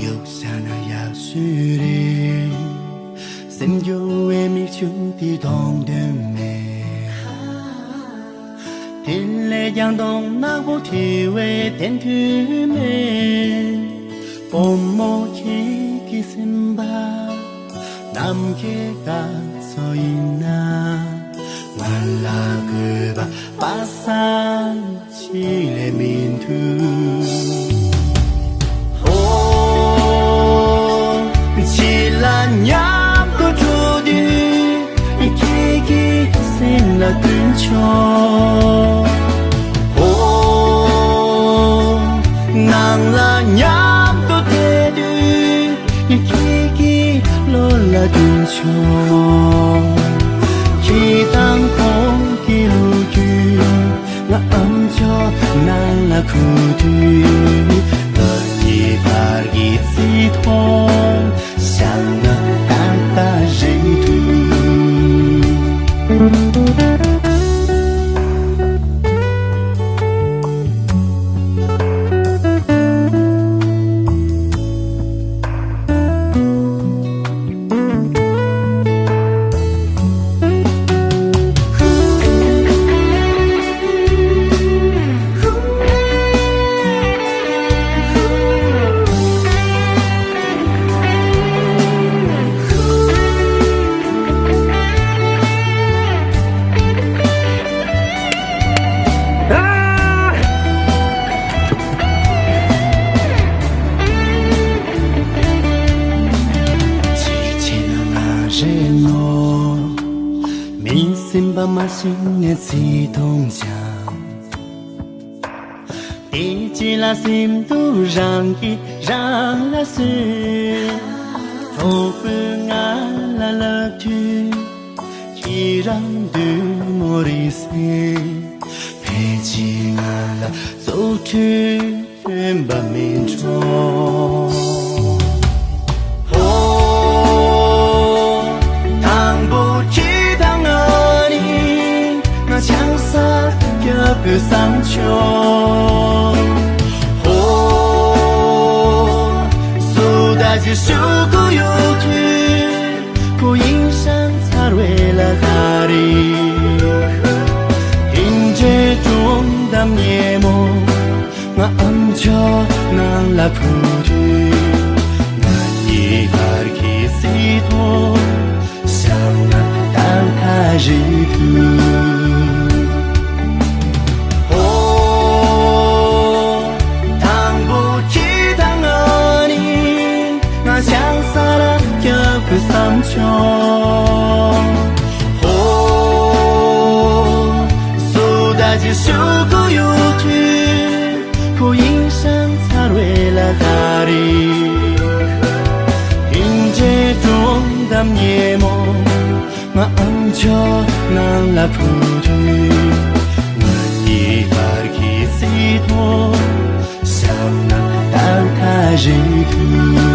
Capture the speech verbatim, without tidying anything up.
ཡོད་ས་ན་ཡག་ཤོས་རེད། སེམས་སྐྱོ་བའི་མིག་ཆུ་དེ་གཏོང་དོན་མེད། དེ་ལས་ཀྱང་གདོང་ནག་པོ་ཐེ་བའི་བསྟན་དུས་མེད། བུ་མོ་ཁྱེད་ཀྱི་སེམས་པ་ནམ་མཁའི་སྐར་ཚོགས་ཡིན་ན། ང་ལ་དགོས་པ་པ་སངས་ཅི་ལས་མི་འདུག་ཧོ། ཁྱེད་ལ་མཉམ་དུ་འགྲོ་དུས་ཁྱེད་ཀྱི་སེམས་ལ་མཐུན་ཆོག་ཧོ། ནང་ལ་མཉམ་དུ་བསྡད་དུས་ཁྱེད་ཀྱི་བློ་ལ་མཐུན་ཆོག་ཁྱེད་དང་ཁོང་གི་ལོ་རྒྱུས། ང་ཨམ་ཅོག་ནང་ལ་འཁོད་དུས། ང་གཉིས་བར་གྱི་བརྩི་མཐོང་ཤར་ན་ཏག་ཏག་རེད་འདུག་ཅིག་བྱས་ན་ང་རེད་ནོ། མི་སེམས་པ་མ་ཤེས་ནས་བརྩི་མཐོང་བྱ། དེ་རྗེས་ལ་སེམས་སྡུག་རང་གིས་རང་ལ་གསོས། གྲོགས་པོས་ང་ལ་ལབ་དུས། ཁྱེད་རང་བདུད་མོ་རེད་ཟེར། ཕལ་ཆེར་ང་ལ་རྩོག་ཁྲོས་སྟོན་པ་མིན་འགྲོ། ཧོ། དང་པོ་ཁྱེད་དང་ང་ནི་ང་ཆང་ས་རྒྱབ་དགོས་བསམ་བྱུང་། ཧོ། སུ་ད་ཅི་ཞུ་གི་ཡོད་དུས། ཁོ་ཡིན་ཤང་ཚར་བའི་ལ་ག་རེ། དེ་འདྲའི་སྒྲུང་གཏམ་ཉེ་མོ། ང་ཨམ་ཅོག་ནང་ལ་འཁོད་དུས། ང་གཉིས་བར་གྱི་བརྩི་མཐོང་ཤར་ན་ཏག་ཏག་རེད་འདུག་ཧོ། དང་པོ་ཁྱེད་དང་ང་ནི་ང་ཆང་ས་ར་རྒྱབ་དགོས་བསམ་བྱུང་། ཧོ། སུ་ད་ཅི་ཞུ་གི་ཡོད་དུས། ཁོ་ཡིན་ཤང་ཚར་བའི་ལ་ག་རེ། དེ་འདྲའི་སྒྲུང་གཏམ་ཉེ་མོ། ང་ཨམ་ཅོག་ནང་ལ་འཁོད་དུས། ང་གཉིས་བར་གྱི་བརྩི་མཐོང་ཤར་ན་ཏག་ཏག་རེད་འདུག